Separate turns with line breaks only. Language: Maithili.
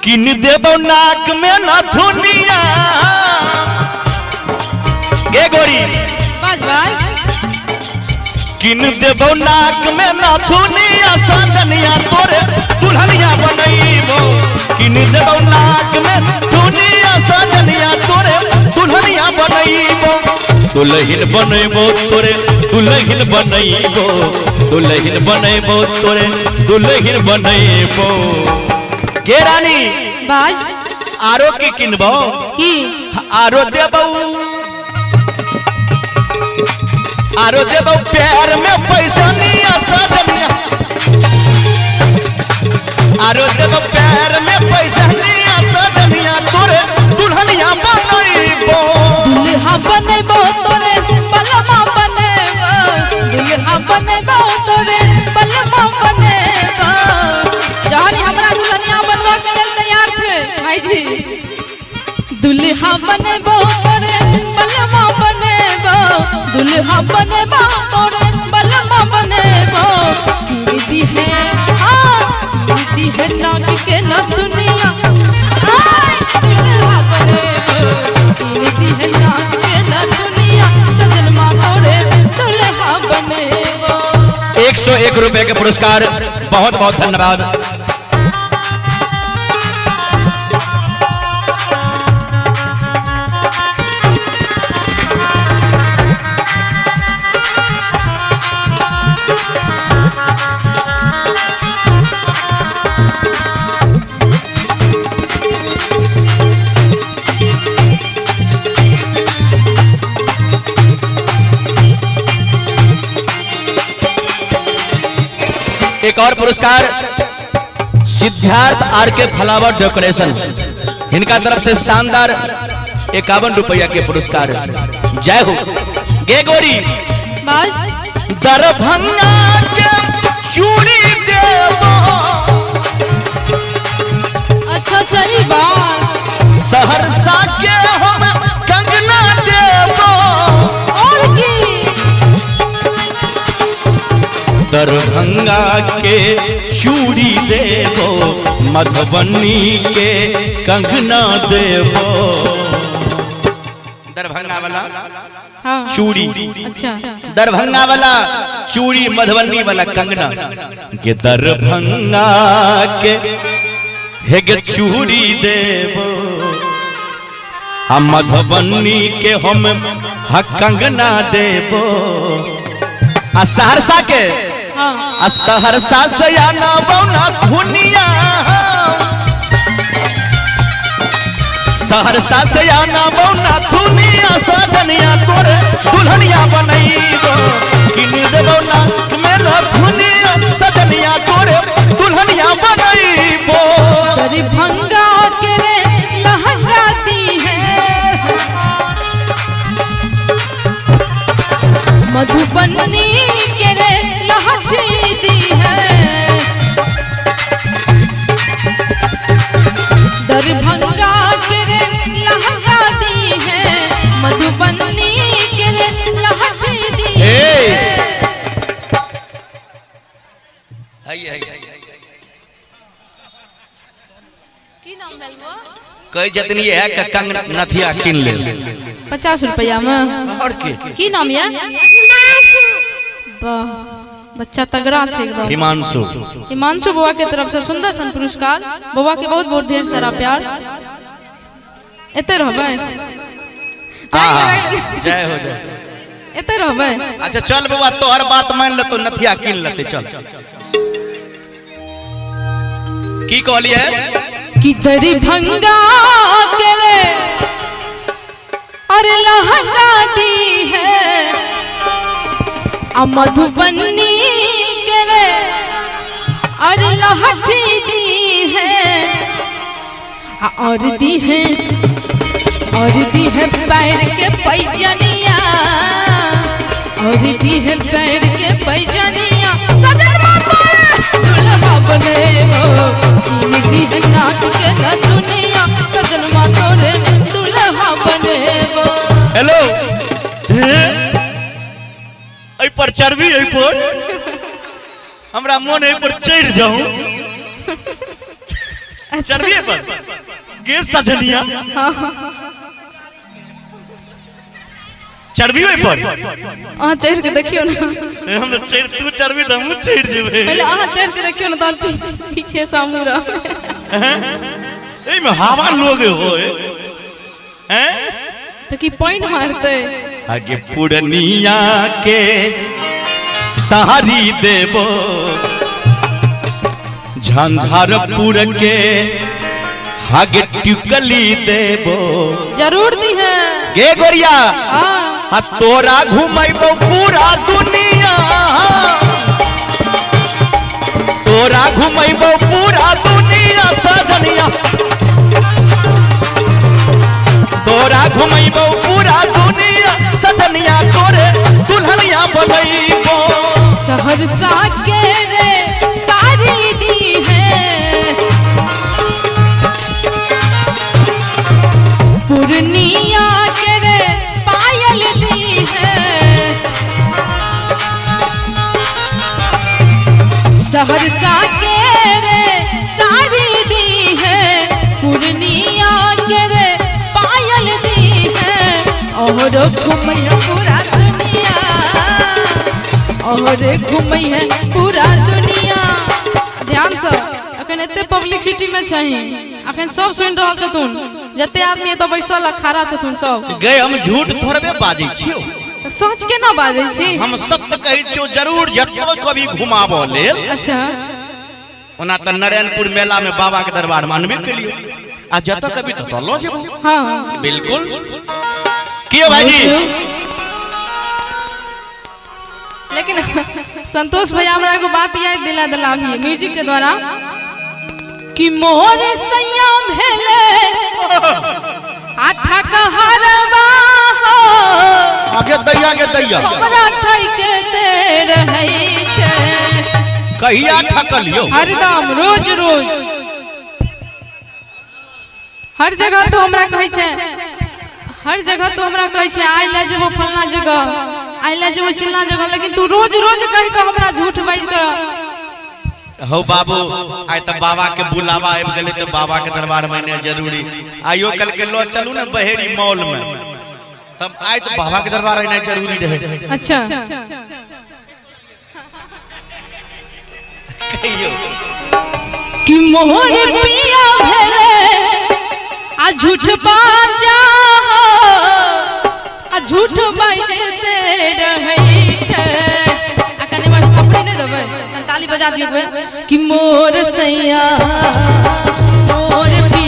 किन देबो नाक में नथुनिया गे गोरी।
बाज बाज।
किन देबो नाक में नथुनिया सजनिया तोरे दुल्हनिया बनैबो। किन देबो नाक में नथुनिया सजनिया तोरे दुल्हनिया बनैबो। दुल्हन बनैबो तोरे दुल्हन बनैबो, दुल्हन बनैबो तोरे दुल्हन बनैबो। गे रानी।
बाज।
आरो की किनबो?
की?
आरो देबो, आरो देबो प्यार में पैसनिया सजनिया, आरो देबो प्यार में पैसनिया सजनिया तोरे दुल्हनिया बनैबो।
दुल्हा बनेबो तोरे बलमा बनेबो, दुल्हा बनेबो तोरे बलमा बनेबो। जहन हमरा दुल्हनिया बनबा के लेल तैयार छै भाईजी। दुल्हा बनेबो तोरे बलमा बनेबो, दुल्हा बनेबो तोरे बलमा बनेबो। कीर्ति है, हाँ कीर्ति है नाक के नथुनिया, दुल्हा बनेबो। कीर्ति है नाक के नथुनिया सजन मा तोरे दुल्हा बनेबो।
101 रुपए के पुरस्कार, बहुत बहुत धन्यवाद। एक और पुरस्कार Siddharth R K flower decoration, इनका तरफ से शानदार 51 रुपया के पुरस्कार। जय हो गे गोरी।
बाज।
दरभंगा के चूड़ी देबो।
अच्छा अच्छा ई बात।
सहरसा के हम कंगना देबो।
और की?
दरभंगा के चूड़ी देबो, मधुबनी के कंगना देबो। दरभंगा वाला
हाँ
चूड़ी।
अच्छा।
दरभंगा वाला चूड़ी, मधुबनी वाला कंगना। के दरभंगा के हेगे चूड़ी देबो, हम मधुबनी के हम कंगना देबो। आ सहरसा के,
हाँ
आ सहरसा से आना बौना खुनिया, सहरसा से आना बौना थुनिया सजनिया तोरे दुल्हनिया बनैबो। किन देबो नाक में नथुनिया सजनिया तोरे दुल्हनिया बनैबो।
दरभंगा के रे लहंगा दी है, मधुबनी के रे लहठी दी है। दरभंगा के रे लहंगा दी है, मधुबनी के रे लहठी दी है। की नाम भेल बौआ?
कही जतनी है कि कंग नथिया किन ले
50 रुपया में।
और की?
की नाम ये? वाह बच्चा तगड़ा छै एकदम।
हिमांशु।
हिमांशु बउआ के तरफ से सुंदर सन पुरस्कार। बउआ के बहुत बहुत ढेर सारा प्यार। एते रहबै?
जय हो जय।
एते रहबै?
अच्छा चल बउआ, तोहर बात मान लेतो, नथिया किन लेते। चल की कहलिए?
कि दरभंगा के रे अरे लहंगा दी है, आ मधुबनी के रे अरे लहठी दी है, आ और दी है, और दी है पैर के पैजनिया, और दी है पैर के पैजनिया सजन दुल्हा बनेबो। दी है नाक के नथुनिया सजन तोरे दुल्हा बनेबो।
हेलो, एहि पर चढ़बी? एहि पर हमरा मोन एहि पर चढ़ि जाऊं। चढ़बिए पर गे सजनिया चढ़बी ओहि पर?
अहाँ चढ़ि के देखियौ ने।
हम तऽ चढ़ि, तू चढ़बी तऽ हमहूँ चढ़ि जेबै।
पहिले अहाँ चढ़ि के देखियौ ने, तहन पीछे से हमहूँ रहबै।
एहिमे हवा लोग होय हैं?
तऽ की पानि मारतै?
आगे पूर्णिया के सारी देबो, झंझारपुर के आगे टिकली देबो।
जरूर दी है।
गे गोरिया।
हाँ।
आ तोरा घुमैबो पूरा दुनिया, तोरा घुमैबो पूरा दुनिया सजनिया, तोरा घुमैबो पूरा दुनिया सजनिया, तोरे दुल्हनिया बनैबो।
सहरसा के रे सारी दी है, पूर्णिया के रे पायल दी है। सहरसा के रे सारी दी है, पूर्णिया के रे पायल दी है। और घुमैया पूरा दुनिया, और घुमैया पूरा दुनिया। ध्यान से, अखन एते पब्लिक सिटी में छही, अखन सब सुनि रहल छथुन, जते आदमी एतऽ बैसल आ खड़ा छथुन सब।
गे हम झूठ थोड़बे बाजै छियौ।
तऽ सच केना बाजै छी?
हम सत्य कहै छियौ। जरूर जतौ कभी घुमाबऽ लेल।
अच्छा।
ओना तऽ नारायणपुर मेला में बाबा के दरबार मानबे केलियौ, आ जतऽ कभी ततऽ लऽ जेबौ।
हाँ।
बिल्कुल। कियो भाईजी?
लेकिन संतोष भैया हमरा एगो बात याद दिला दिला अभी म्यूजिक के द्वारा कि मोर सैया भेले आठा कहरवा हो,
आगे दैया के दैया,
हमरा ठैके ते रहै छै।
कहिया ठकलियौ?
हरदम रोज रोज हर जगह तो हमरा कहै छै, हर जगह तो हमरा कहै छै आइ ले जेबो फलना जगह, आइ ले जेबो चिलना जगह, लेकिन तू रोज रोज कहि कऽ हमरा झूठ बाजि कऽ।
हौ बाबू, आइ तऽ बाबा के बुलावा आबि गेलै तऽ बाबा के दरबार में एनाइ जरूरी। आइयो कल के लऽ चलू ने बहेरी मॉल में, तब आइ तऽ बाबा के दरबार एनाइ जरूरी रहै।
अच्छा।
कहियो
कि मोहर पिया भेले आ झूठ बाजा हो, आ झूठ बाजते रहै छै। आ कने मार थपड़ी नहि देबै, कनि ताली बजा दियौ एक बेर। कि मोर सैया मोर पिया